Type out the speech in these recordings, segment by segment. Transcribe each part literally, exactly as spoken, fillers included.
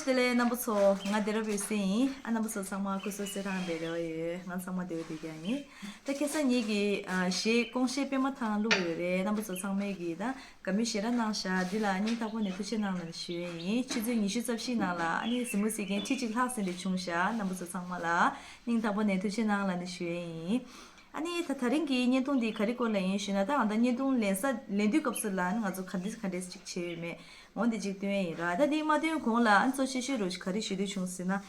བདེ་ལེགས་རྣམ་པ་ཚོ། ང་བདེ་རབ་ཡོད་སེ་ཡིན། ཨ་རྣམ་པ་ཚོ་ཚང་མ་སྐུ་གཟུགས་གསལ་ཐང་བདེ་ལེགས་ཡོད། ང་ཚང་མ་བདེ་བོ་བདེ་རྐྱང་ཡིན། ད་ཁ་སང་ངེད་ཀྱི་ཨ་གཞས་ཀོང་གཞས་པད་མ་ཐང་བླུགས་ཡོད་རེད། རྣམ་པ་ཚོ་ཚང་མས་ཀྱིས་ད་དགའ་མོས་ཞེ་དྲག་གནང་ཤག་འདི་ལ་སྙིང་ཐག་པ་ནས་ཐུགས་རྗེ་གནང་ལབ་ནས་ཞུ་ཡས་ཡིན། ཆུ་ཚོད་ཉི་ཤུ་རྩ་བཞི་ནང་ལ་ཨ་ནི་གཟིགས་མོ་གཟིགས་མཁན་ཁྲི་གཅིག་ལྷག་ཙམ་རེ་བྱུང་ཤག་རྣམ་པ་ཚོ་ཚང་མ་ལ་སྙིང་ཐག་པ་ནས་ཐུགས་རྗེ་གནང་ལབ་ནས་ཞུ་ཡས་ཡིན། ཨ་ནི་ད་དེ་རིང་གི་བརྙན་ཐུང་འདི་ག་རེ་སྐོར་ལ་ཡིན་ཞུས་ན། ད་ང་ད་བརྙན་ཐུང་ལེན་ས་ལེན་དུས་སྐབས་སུ་ལ་ཨ་ནི་ང་ཚོ་ག་འདྲས་ག་འདྲས་ཅིག་བྱས་ཡོད་མེད་འོ་འདི་ཅིག་སྟོན་ཡས་ཡིན་ར། ད་འདི་མ་སྟོན་གོང་ལ་ཨ་ནི་གཙོ་ཆེ་ཤོས་རུ་ག་རེ་ཞུ་འདོད་བྱུང་ཟེར་ན།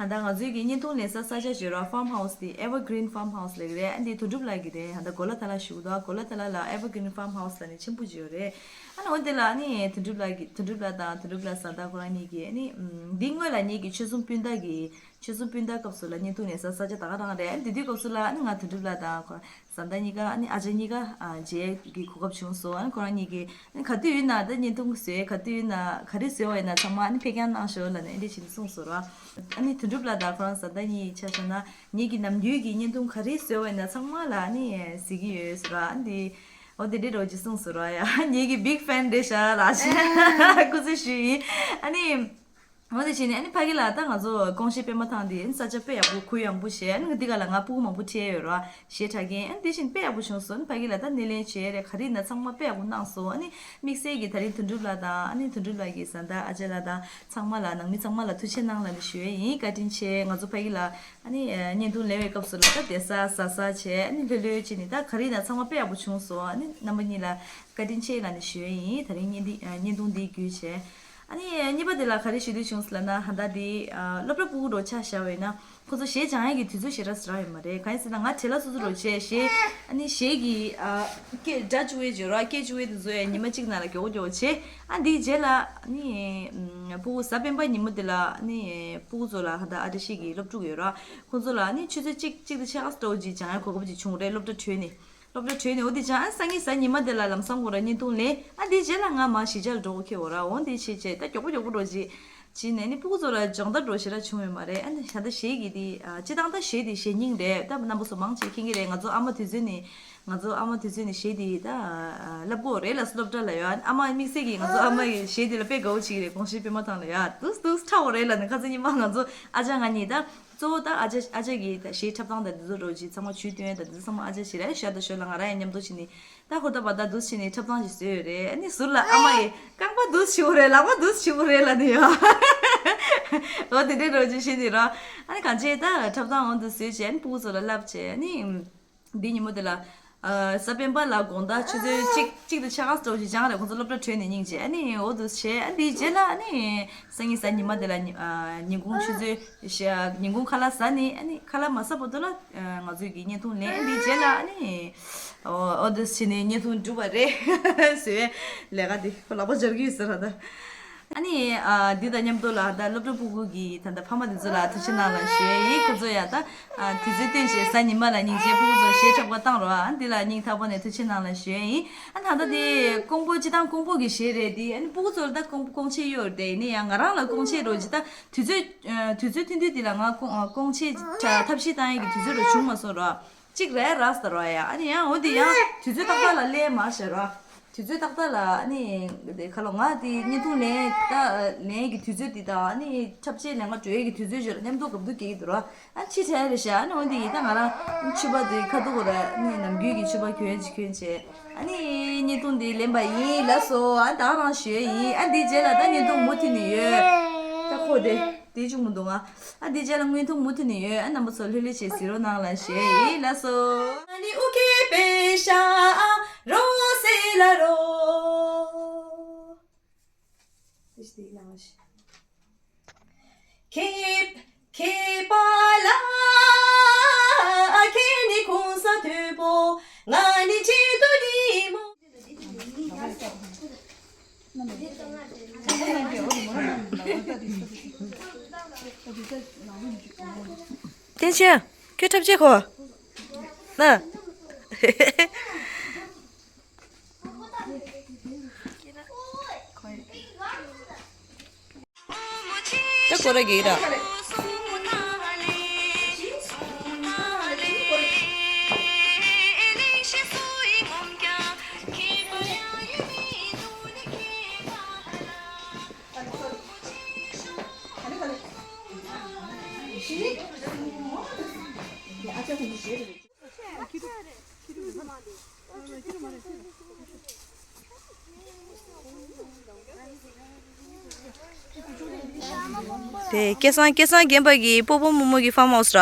ད་ང་ཚོའི་གི་བརྙན་ཐུང་ལེན་ས་ས་ཆ་བརྗོད་ར་Farm House འདི་Evergreen Farm House ལབ་ཀྱི་རེད། ཨ་འདི་དོན་གྲུབ་ལགས་ཀྱི་རེད། ད་གོ་ལ་ཐ་ལ་བཞུགས་འདུག་གོ་ལ་ཐ་ལ་ལ་Evergreen Farm House ལབ་ནས་མཆན་བུ་ཅིག་ཡོད་རེད། ཨ་ནི་འོ་འདི་ལ་ཨ་ནི་དོན་གྲུབ་ལགས་ཀྱི་དོན་གྲུབ་ལགས་དང་དོན་གྲུབ་ལགས་བཟའ་ཟླ་ཁོ་རང་གཉིས་ཀྱིས་ཨ་ནི་འདི་སྔོན་ལ་ངེད་ཀྱི་ཆོལ་གསུམ་སྤུན་ཟླ་གི་ཆོལ་གསུམ་སྤུན་ཟླ་སྐབས་སུ་ལ་བརྙན་ཐུང་ལེན་ས་ས་ཆ་ད་ག་རང་རེད། ཨ་ནི་དེ་དུས་སྐབས་སུ་ལ་ཨ་ནི་ང་དོན་གྲུབ་ལགས་དང་ཁོ་བཟའ་ཟླ་གཉིས་ཀ་ཨ་ནི་ཨ་ཅག་གཉིས་ཀ་ཨ་མཇལ་གྱི་གོ་སྐབས་བྱུང་སོང་། ཨ་ནི་ཁོ་རང་གཉིས་ཀྱིས་ཨ་ནི་ག་དུས་ཡིན་ན་ད་བརྙན་ཐུང་བཟོས་ག་དུས་ཡིན་ན་ག་རེ་བཟོས་པ་ཡིན་ན་ཚང་མ་ཨ་ནི་ཕེབས་རྒྱང་གནང་ཤོག་ལབ་ནས་ཨ་འདྲས་བྱས་ནས་གསུངས་སོང་ར། ཨ་ནི་དོན་གྲུབ་ལགས་དང་ཁོ་རང་བཟའ་ཟླ་གཉིས་ཆ་བཞག་ན་ངེད་ཀྱི་ནམ་རྒྱུན་གྱི་བརྙན་ཐུང་ག་རེ་བཟོས་པ་ཡིན་ན་ཚང་མ་ལ་ཨ་ནི་གཟིགས་ཀྱི་ཡོད་ཟེར་ར། ཨ་ནི་འོ་དེ་འདྲས་རོ་ཅིག་གསུངས་སོང་ར། ཡ་ངེད་ཀྱི་big fan རེད་ཤག་ལབ་བྱས་སྐུ་རྩེད་ཞུས་ཡིན། ཨ་ནི། འོ་དེ་བྱས་ནས་ཨ་ནི་ཕ་གི་ལ་ད་ང་ཚོ་ཀོང་གཞས་པད་མ་ཐང་འདི་ཨ་ནི་ས་ཆ་དཔེ་ཡག་པོ་གུ་ཡངས་པོ་བྱས། ཨ་ནི་འདི་ག་ལ་ང་ཕྲུ་གུ་མང་པོ་ཁྲིད་ཡོད་ར། གཞས་འཁྲབ་མཁན། ཨ་ནི་དེ་བཞིན་དཔེ་ཡག་པོ་བྱུང་སོང་། ཨ་ནི་ཕ་གི་ལ་ད་སྣེ་ལེན་བྱས་རེད། ག་རེ་ཡིན་ན་ཚང་མ་དཔེ་ཡག་པོ་གནང་སོང་། ཨ་ནི་དམིགས་བསལ་གྱི་ད་རིང་དོན་གྲུབ་ལགས་དང་ཨ་ནི་དོན་གྲུབ་ལགས་ཀྱི་བཟའ་ཟླ་ཨ་ཅག་ལགས་དང་ཚང་མ་ལ་ནང་མི་ཚང་མ་ལ་ཐུགས་རྗེ་གནང་ལབ་ནས་ཞུ་ཡས་ཡིན། བཀའ་དྲིན་ཆེ། ང་ཚོ་ཕ་གི་ལ་ཨ་ནི་བརྙན་ཐུང་ལེན་པའི་སྐབས་སུ་ལ་ད་བསྡད་ས་ཟ་ས་བྱས། ཨ་ནི་ལྷོད་ལྷོད་བྱས་ནས་ད་ག་རེ་ཡིན་ན་ཚང་མ་དཔེ་ཡག་པོ་བྱུང་སོང་། ཨ་ནི་རྣམ་པ་གཉིས་ལ་བཀའ་དྲིན་ཆེ་ལབ་ནས་ཞུ་ཡས་ཡིན། ད་རིང་བརྙན་འདི་ཨ་བརྙན་ཐུང་འདི་བརྒྱུད་བྱས། ཨ་ནི་གཉིས་པ་དེ་ལ་ག་རེ་ཞུ་འདོད་བྱུང་ཟེར་ལབ་ན། ད་ལྟ་འདི་ཨ་སློབ་གྲྭ་ཕྲུ་གུ་འདྲ་ཆ་བཞག་པ་ཡིན་ན་ཁོ་ཚོ་གཞས་སྦྱང་ཡས་ཀྱི་དུས་ཚོད་ཞེ་དྲག་ཟེར་བ་ཡོད་མ་རེད། གང་ཡིན་ཟེར་ན་ང་བྲེལ་བ་སོ་སོ་འདྲ་བྱས། གཞས་ཨ་ནི་གཞས་ཀྱི་ཨ་སྐད་སྒྲ་བཅུག་པའི་བརྗོད་ར། སྐད་བཅུག་པའི་དུས་ཚོད་ཡང་ཉི་མ་གཅིག་ནང་ལ་མགྱོགས་པོ་མགྱོགས་པོ་བྱས། ཨ་འདིའི་རྗེས་ལ་ཨ་ནི་ཕྲུ་གུ་གཟའ་སྤེན་པ་ཉིན་མོ་དེ་ལ་ཨ་ནི་ཕྲུ་གུ་ཚོ་ལ་ད་ལྟ་ཨ་བྲ་ཤིས་ཀྱི་སློབ་ཕྲུག་ཡོད་ར། ཁོང་ཚོ་ལ་ཨ་ནི་ཆུ་ཚོད་གཅིག་གཅིག་དང་ཕྱེད་ཀ་འདྲ་བོ་ཅིག་སྦྱང་ཡས་གོ་སྐབས་ཅིག་བྱུང་རེད། སློབ་གྲྭ་གྲོལ་ནས། སློབ་གྲྭ་གྲོལ་ནས་འོ་དེ་སྦྱང་། ཨ་སང་ཉིན་གཟའ་ཉི་མ་དེ་ལ་ལམ་སང་ཁོ་རང་བརྙན་ཐུང་ལེན། ཨ་དེའི་རྗེས་ལ་ང་མར་གཞིས་ཆགས་ལ་འགྲོ་དགོས་ཁེལ་བ་ར། འོ་དེ་བྱས་བྱས་ད་མགྱོགས་པོ་མགྱོགས་པོ་འདྲ་བོ་ཅིག་བྱས་ནས་ཨ་ནི་ཕྲུ་གུ་ཚོ་ལ་སྦྱོང་བརྡར་འདྲ་བོ་ཞེ་དྲག་བྱུང་ཡོད་མ་རེད། ཨ་ནི་ད་ལྟ་གཞས་ཀྱི་དེ་ཨ་སྤྱིར་བཏང་ད་གཞས་དེ་གཞས་རྙིང་རེད། ད་རྣམ་པ་ཚོ་མང་ཆེ་མཁྱེན་གྱི་རེད། ང་ཚོ་ཨ་མ་དུས་ཚོད་ནས་ང་ཚོ་ཨ་མ་དུས་ཚོད་ནས་གཞས་དེ་ད་ཨ་བསླབ་ཀྱི་ཡོད་རེད་ལ། སློབ་གྲྭ་ལ་ཡ་ཨ་མ་དམིགས་བསལ་གྱིས་ང་ཚོ་ཨ་མ་གིས་གཞས་དེ་ལ་དཔེ་དགའ་པོ་བྱེད་ཀྱི་རེད། ཀོང་གཞས་པད་མ་ཐང་ལ་ཡ་དུས་དུས་འཁྲབ་པ་རེད་ལ་ནི། ཁ་སང་ཉི་མ་ང་ཚོ་ཨ་ཅག་ང་གཉིས་ད། གཙོ་བོ་ད་ཨ་ཅག་ཨ་ཅག་གིས་ད་གཞས་འཁྲབ་སྟངས་དང་འདི་ཚོ་འདྲ་བོ་ཅིག་ཚང་མ་ཇུས་སྟོན་ཡས་དང་འདི་ཚོ་ཚང་མ་ཨ་ཅག་ཞིག་རེད། ཤ་དང་ཞོལ་ལ་ང་རང་ཡང་མཉམ་དུ་བྱས་ནས་ད་ཧུར་ཐག་བར་ཐག་འདུག་སེ་བྱས་ནས་འཁྲབ་སྟངས་ཤིག་བཟོས་ཡོད་རེད། ཨ་ནི་ཟུར་ལ་ཨ་མ་ཡིས་རྐང་པ་འདུག་སེ་བྱེད་དགོས་རེད། ལག་པ་འདུག་སེ་བྱེད་དགོས་རེད་ལབ་ནས་ཡོད། འོ་དེ་འདྲའི་འདྲ་བོ་ཅིག་བྱས་ནས་ར། ཨ་ནི་གང་བྱས་ད་འཁྲབ་སྟངས་འོ་འདུག་སེ་བཟོས་བྱས། ཨ་ནི་ཕྲུ་གུ་ཚོ་ལ་བསླབ་བྱས། ཨ་ནི། འདི་ཉིན་མོ་དེ་ལ། ཨ་གཟའ་སྤེན་པ་ལ་དགོང་དག་ཆུ་ཚོད་གཅིག་གཅིག་དང་ཕྱེད་ཀ་འདྲ་བོ་ཞིག་སྦྱངས་རེད། ཁོང་ཚོ་སློབ་གྲྭ་གྲོལ་ནས་སྙིང་རྗེ། ཨ་ནི་འོ་འདུག་བྱས། ཨ་འདིའི་རྗེས་ལ་ཨ་ནི་སང་ཉིན་གཟའ་ཉི་མ་དེ་ལ་ཉི་ཨ་ཉིན་གུང་ཆུ་ཚོད་ཉིན་གུང་ཁ་ལག་ཟ་ནས། ཨ་ནི་ཁ་ལག་མ་ཟ་བར་དུ་ལ་ང་ཚོས་ཀྱི་བརྙན་ཐུང་ལེན། ཨ་འདིའི་རྗེས་ལ་ཨ་ནི་འོ་འོ་འདུག་བྱས་ནས་བརྙན་ཐུང་གྲུབ་པ་རེད་ཟེར་བའི་ལས་ཀ་འདི་ཁོ་ལག་པ་འབྱར་གྱི་ཡོད་ཟེར་ར་ད། ཨ་ནི་ཨ་འདི་དང་མཉམ་དུ་ལ་ད་སློབ་གྲྭ་ཕྲུ་གུ་གི་ད་ལྟ་ཕ་མ་དེ་ཚོ་ལ་ཐུགས་རྗེ་གནང་ལ་ཞུ་ཡས་ཡིན། ཁོ་ཚོ་ཡང་ད་ཨ་དུས་ཚོད་བཏོན་བྱས་གཟའ་ཉི་མ་ལ་སྙིང་རྗེ་ཕྲུ་གུ་ཚོ་གཞས་འཁྲབ་པར་བཏང་རོགས། ཨ་འདི་ལ་སྙིང་ཐག་པ་ནས་ཐུགས་རྗེ་གནང་ལ་ཞུ་ཡས་ཡིན། ཨ་ད་ལྟ་དེ་ཀོང་པོ་སྤྱིར་བཏང་ཀོང་པོ་གི་གཞས་རེད་དེ། ཨ་ནི་ཕྲུ་གུ་ཚོ་ལ་ད་ཀོང་ཀོང་ཆེ་ཡོད་རེད་དེ། ཡིན་ན་ཡང་ང་རང་ལ་ཀོང་ཆེ་རོ་ཅིག་ད་དུས་ཚོད་ཨ་དུས་ཚོད་ཐུང་ཐུང་དེ་ལ་ང་ཀོང་ཨ་ཀོང་ཆེ་ཐབས་ཤེས་བཏང་ཡས་ཀྱི་དུས་ཚོད་རོ་བྱུང་མ་སོང་རོ། གཅིག་རེད་ར་ཟེར་བ་ཡ། ཨ་ནི་ཡང་འོ་དེ་ཡང་དུས་ཚོད་ཏག་ཏག་ལ་ལེན་མ་ཤེས་ར། དུས་ཚོད་ཏག་ཏག་ལ་ཨ་ནི་དེ་ཁ་ལོ་ང་དེ་བརྙན་ཐུང་ལེན་ད་ལེན་གྱི་དུས་ཚོད་དེ་དང་ཨ་ནི་འཁྲབ་ཆས་ལེན་ག་འགྲོ་ཡས་ཀྱི་དུས་ཚོད་བརྗོད་ལ་མཉམ་དུ་སྐབས་དུ་སྐྱེལ་གྱི་འདུག་ར། ཨ་ཕྱི་དྲན་རེད་ཤག་ཨ་ནི་འོ་དེ་ཡིན་ད་ང་རང་ཕྱུ་པ་དེ་ཁ་ཐུག་ར་ཨ་ནི་ནམ་རྒྱུན་གྱི་ཕྱུ་པ་གྱོན་ཅིག་གྱོན་བྱས། ཨ་ནི་བརྙན་ཐུང་འདི་ལེན་པ་ཡིན་ལགས་སོ། ཨ་ད་རང་ཞུས་ཡིན། ཨ་འདིའི་རྗེས་ལ་ད་བརྙན་ཐུང་མུ་མཐུད་ནས་ཡོད། ད་ཁོ་དེ་དེ་བྱུང་མི་འདུག་ང་། ཨ་འདིའི་རྗེས་ལ་བརྙན་ཐུང་མུ་མཐུད་ནས་ཡོད། ཨ་རྣམ་པ་ཚོ་ལྷོད་ལྷོད་བྱས་གཟིགས་རོགས་གནང་ལ་ཞུས་ཡིན་ལགས་སོ། ཨ་ནི་ཨུ་ཀེ་པེ་ཤ་རོ་སེ་ལ་རོ། ཁེབ་ཁེབ་པ་ལ་ཁེ་ནི་ཁུང་ས་དུ་པོ་ང་ནི་ཅི་དུ་ནི་མོ། བསྟན་ཆེན། ཁྱོད་འཁྲབ་བྱེད་གོ་ན། ད་ཁོ་ར་གི་ར། དེ་སྐལ་བཟང་། སྐལ་བཟང་རྒན་པ་གི་སྤོ་བོ་རྨོ་མོ་གི་ཕརམ་ཧའུ་སི་ར།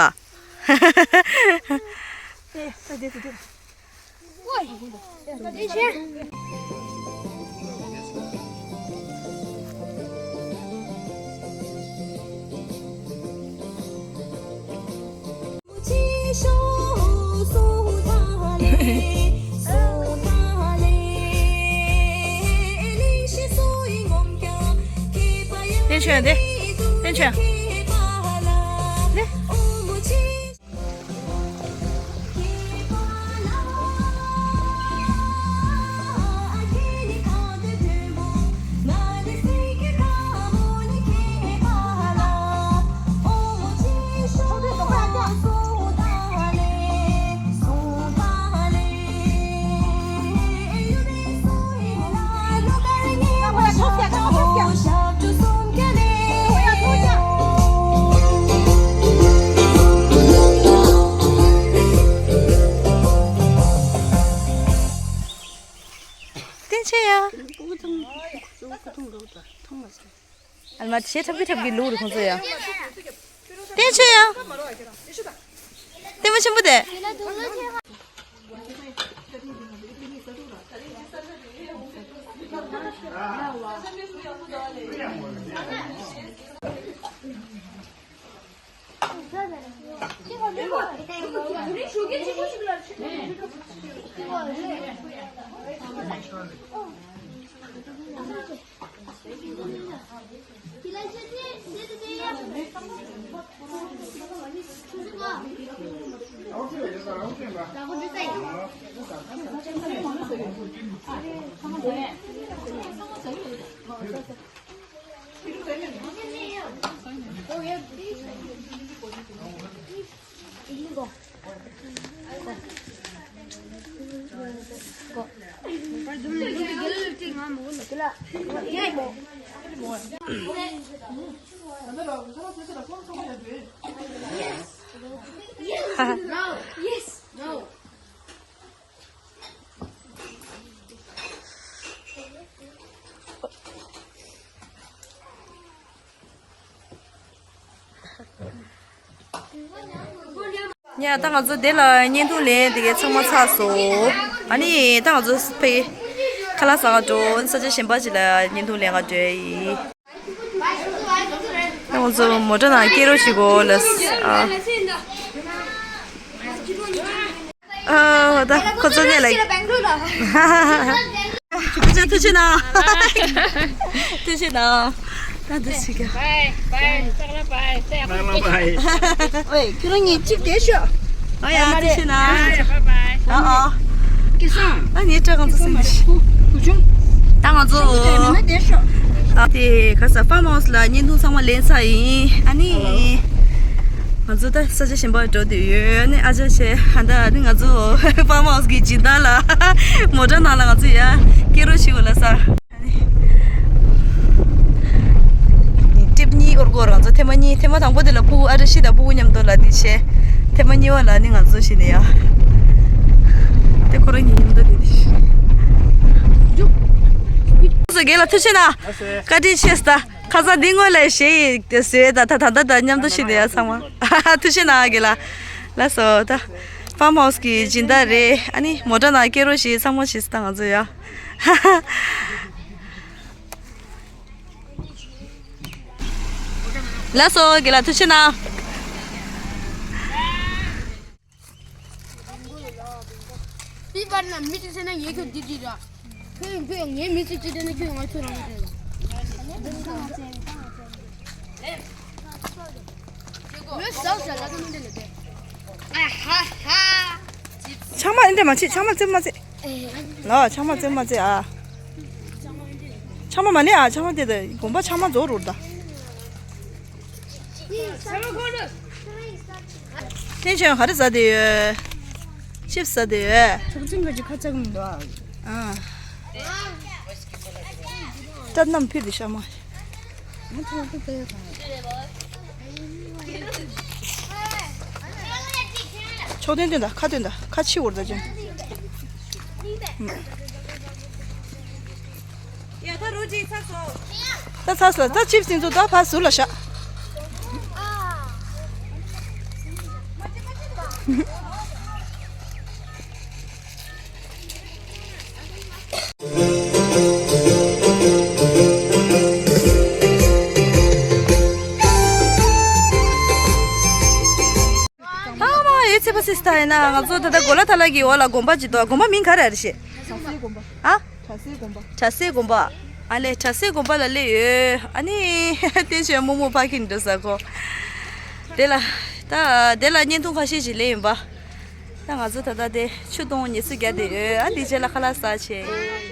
བསྟན་ཆོས་ཡང་དེ། བསྟན་ཆོས་ཡང་དེ། བསྟན་ཆོས་ཡང་། ཨ་མ་བྱེད་ཐབས་ཀྱི་ཐབས་ཀྱི་ལུག་རེད་ཁོང་ཚོ་ཡང་། བསྟན་ཆོས་ཡང་། བསྟན་པ་ཆེན་པོ་དེ། ཡ། ད་ང་ཚོ་དེ་ལ་བརྙན་ཐུང་ལེན་དེ་གའི་ཚང་མ་ཚར་སོང་། ཨ་ནི་ད་ང་ཚོ་ཕ་གི་ཁ་ལག་ཟ་ག་འགྲོ། ས་ཆ་གཞན་པ་ཅིག་ལ་བརྙན་ཐུང་ལེན་ག་འགྲོ་ཡི། ད་ང་ཚོ་མོ་ཊ་ནང་སྐྱེལ་རོགས་བྱེད་དགོས་ལ། ཨ། ཨ། ད་ཁོ་ཚོ་ངས་ལ། ཁོ་ཚོ་ཐུགས་རྗེ་གནང་། ཐུགས་རྗེ་གནང་། ད་འདི་ཞིག་ག་ཝེ། ཁྱོད་རང་གཉིས་གཅིག་བསྡད་ཤོག་ཨ་ཡ། ཐུགས་རྗེ་གནང་། ཨ་ཨ། ཨ་ངའི་སྐྲ་གང་ཚོ་སེམས་ཤིག་ད་ང་ཚོ་ཨ་དེ་ག་ས་ཕརམ་ཧའུ་སི་ལ་བརྙན་ཐུང་ཚང་མ་ལེན་ཚར་ཡིན། ཨ་ནི་ང་ཚོ་ད་ས་ཆ་གཞན་པར་འགྲོ་འདོད་ཡོད། ཨ་ནི་ཨ་ཅག་བྱས་ཨ་ད་ཨ་ནི་ང་ཚོ་ཕརམ་ཧའུ་སི་གི་སྦྱིན་བདག་ལ་མོ་ཊ་ནང་ལ་ང་ཚོ་ཡ་སྐྱེལ་རོགས་བྱེད་དགོས་ལ་ས། ཊིབ་གཉིས་དགོས་རེད་ཁོ་རང་ཚོ། ཐེངས་མ་གཉིས། ཐེངས་མ་དང་པོ་དེ་ལ་ཕྲུ་གུ་ཨ་བཀྲ་ཤིས་དང་ཕྲུ་གུ་མཉམ་དུ་ལ་དེ་བྱས། ཐེངས་མ་གཉིས་པ་ལ་ནི་ང་ཚོ་བྱས་ནས་ཡ། དེ་ཁོ་རང་གཉིས་མཉམ་དུ་དེ་དེ་བྱས། སོ་རྒན་ལགས་ཐུགས་རྗེ་གནང་། བཀའ་དྲིན་ཆེ་ད། ཁ་སང་འདི་སྔོན་ལ་གཞས་དེ་བཟོས་ད་ད་ད་ད་ད་མཉམ་དུ་བྱས་ནས་ཡ་ཚང་མ། ཐུགས་རྗེ་གནང་རྒན་ལགས། ལགས་སོ་ད། ཕརམ་ཧའུ་སི་གི་སྦྱིན་བདག་རེད། ཨ་ནི་མོ་ཊ་ནང་སྐྱེལ་རོགས་བྱས་ཚང་མ་བྱས་ད་ང་ཚོ་ཡ། ལགས་སོ་རྒན་ལགས་ཐུགས་རྗེ་གནང་། པི་པར་ན་མི་ཅི་ཟེར་ན་ངས་ཁྱོད་འདི་འདི་ར། ཁྱོད་ཁྱོད་ངའི་མི་ཅི་ཅི་ཟེར་ན་ཁྱོད་ང་ཁྱོད་རང་ཟེར་ར། ངས་ཟ་ཟ་ལ་ཁྱོད་མི་འདི་ལ་དེ། ཨ་ཧ་ཧ། ཆང་མ་འདི་འདྲ་མ་བྱེད། ཆང་མ་རྩེད་མ་རྩེད། ལོ་ཆང་མ་རྩེད་མ་རྩེད་ཨ། ཆང་མ་མ་ལེན་ཨ། ཆང་མ་དེ་དེ་དགོན་པ་ཆང་མ་རྫོགས་རུ་ད། ཆང་མ་ཁོ་ལ། ཐེན་ཆོན་ག་རེ་ཟ་བསྡད་ཡོད། ཆིབས་ཟ་བསྡད་ཡོད། ཚོགས་ཆེན་ག་ཅིག་ཁ་ཚ་གི་མི་འདུག་ཨ། ཨ། སྐྲ་རྣམས་ཕུད་དེ་ཤ་མ། ང་ཚོ་ལ་ཏོག་ཙམ་ཡོད་ག། ཐོག་སྟོན་སྟོན་དང་ཁ་སྟོན་དང་ཁ་ཕྱི་བོར་ད་ཅན། ཡ་ད་རོ་ཅིག་ཚར་སོང་། ད་ཚར་སོང་ད་ཅིབ་སིན་ཚོ་ད་ཕར་ཟུར་ལ་བཞག་ཨ་མ་ཡོད་ཚད་པ་སིས་ད་ཡིན་ན་ང་ཚོ་ད་ལྟ་གོ་ལ་ཐ་ལ་གི་འོག་ལ་དགོན་པ་ཅིག་འདུག་དགོན་པ་མིང་ག་རེ་རེད་ཤེ། གྲྭ་སའི་དགོན་པ། ཨ། གྲྭ་སའི་དགོན་པ། གྲྭ་སའི་དགོན་པ། ཨ་ལས་གྲྭ་སའི་དགོན་པ་ལ་སླེབས་ཡོད། ཨ་ནི་བསྟན་ཆོས་རྨོ་མོ་ཕ་གི་འགྲོ་ས་ཁོ། དེ་ལ་ད་དེ་ལ་བརྙན་ཐུང་ཁ་ཤས་ཤིག་ལེན་ཡིན་པ། ད་ང་ཚོ་ད་ལྟ་དེ་ཆུ་དོང་ཉེ་སུ་རྒྱག་བསྡད་ཡོད། ཨ་འདི་རྗེས་ལ་ཁ་ལག་ཟ་བྱས།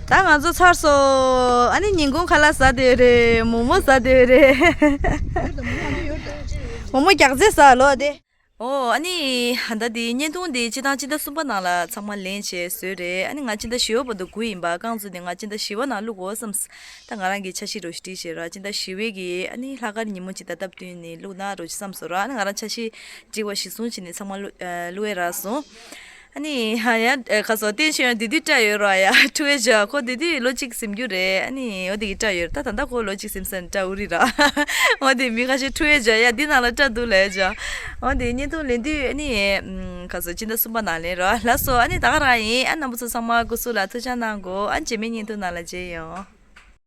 ད་ང་ཚོ་ཚར་སོང་། ཨ་ནི་ཉིན་གུང་ཁ་ལག་ཟ་བསྡད་ཡོད་རེད། མོག་མོག་ཟ་བསྡད་ཡོད་རེད། མོག་མོག་རྒྱགས་རྫས་ཟ་ལོ་དེ། ཨོ་ཨ་ནི་ད་ལྟ་དེ་བརྙན་ཐུང་དེ་སྤྱི་བཏང་སྤྱི་ཟླ་གསུམ་པ་ནང་ལ་ཚང་མ་ལེན་བྱས་བཟོས་རེད། ཨ་ནི་ང་སྤྱི་ཟླ་བཞི་པ་བར་དུ་སྒུག་ཡིན་པ། རྐང་བཙུགས་ནས་ང་སྤྱི་ཟླ་བཞི་པ་ནང་བླུག་དགོས་བསམས། ད་ང་རང་གི་འཆར་གཞི་རོ་ཞིག་བསྒྲིགས་བྱས་ར། སྤྱི་ཟླ་བཞི་པའི་གི་ཨ་ནི་ལྷག་དཀར་ཉིན་མོ་ཅིག་ད་སྟབས་བསྟུན་ནས་བླུག་ན་རོ་ཞིག་བསམས་སོང་ར། ཨ་ནི་ང་རང་འཆར་གཞི་བསྒྲིགས་པ་གཞིར་བཟུང་བྱས་ནས་ཚང་མ་བླུག་ཨ་བླུག་ཡས་རག་སོང་། ཨ་ནི་ཧ་ཡ་ཨ་ཁ་སོ་བསྟན་ཆོས་ཡང་དེ་དུས་སྐྲ་ཡོད་ར་ཡ། ཁྲུ་ཡ་ཇ་ཁོ་དེ་དུས་ལོ་གཅིག་ཟིན་རྒྱུ་རེད། ཨ་ནི་འོ་དེ་གི་སྐྲ་ཡོད་ར། ད་ད་ལྟ་ཁོ་ལོ་གཅིག་ཟིན་ས་ནས་སྐྲ་ཨུ་རི་ར། འོ་དེ་མི་ཁ་ཤས་ཁྲུ་ཡ་ཇ་ཡ་འདི་ནང་ལ་སྐྲ་འདུག་ལབ་ཡ་ཇ། འོ་དེ་བརྙན་ཐུང་ལེན་དུས་ཨ་ནི་ཨམ་ཁ་སོ་སྤྱི་ཟླ་གསུམ་པ་ནང་ལེན་ར་ལགས་སོ། ཨ་ནི་ད་ག་རང་ཡིན། ཨ་རྣམ་པ་ཚོ་ཚང་མ་སྐུ་གཟུགས་ལ་ཐུགས་ཅག་གནང་དགོས། ཨ་རྗེས་མའི་བརྙན་ཐུང་ནང་ལ་མཇལ་ཡོང་།